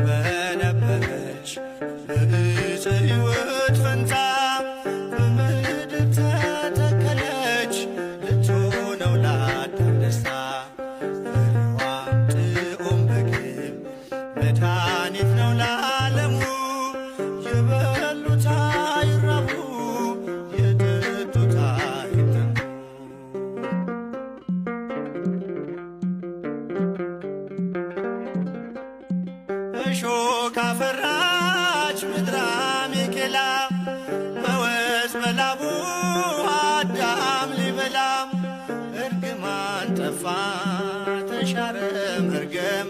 በነበረች በዕፀ ሕይወት ፈንታ በምድር ተተከለች ልትሆነው ለአዳም ደስታ። ፍሬዋም ጥዑም ምግብ መድኃኒት ነው ለዓለሙ። የበሉት አይራቡ፣ የጠጡት አይጠሙ። እሾህ ካፈራች ምድረ አሜኬላ በወዝ በላቡ አዳም ሊበላ እርግማን ጠፋ ተሻረ መርገም።